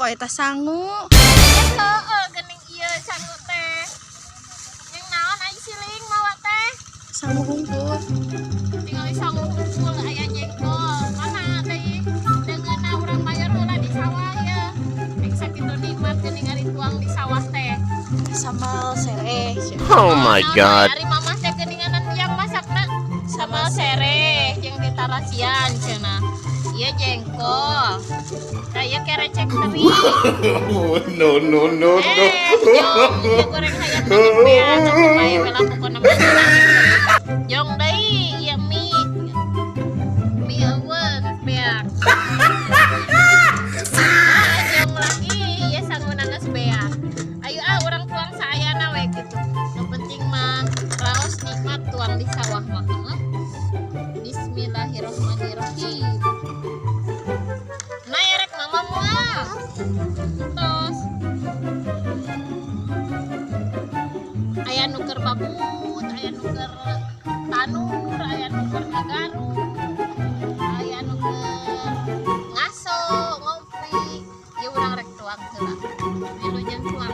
Jengkol eta sangu. Heeh, geuning ieu sangu teh. Yang naon ai siling mawa teh? Sangu hungkul. Tinggal sangu hungkul aya jengkol. Mana deui? Deungeunna urang mayor heula di sawah ya. Rek sakitu nikmat geuning ari tuang di sawah teh. Sambal sereh. Oh my Naon God. ari mamah teh geuninganan yang masakna sambal sereh jeung ditarasian cenah. Ieu jengkol. Tah ieu kerecek teri. Oh, no, no, no, no. Jong, ieu goreng hayam banget beak, atuh bae we lah pokona mah. Jong deui ieu mie. Mie eueun beak. Ah, jong lagi ieu sanguna geus beak. Ayo ah urang tuang saayana we kitu. Nu penting mah raos nikmat tuang di sawah mah. Heuh. Bismillahirrahmanirrahim. Nah, erek mama moal. Tos. Aya nu keur babut, aya nu keur tanur, aya nu keur ngagaruk, aya nu keur ngaso, ngopi. Ieu urang rek tuang heula. Wilujeng tuang.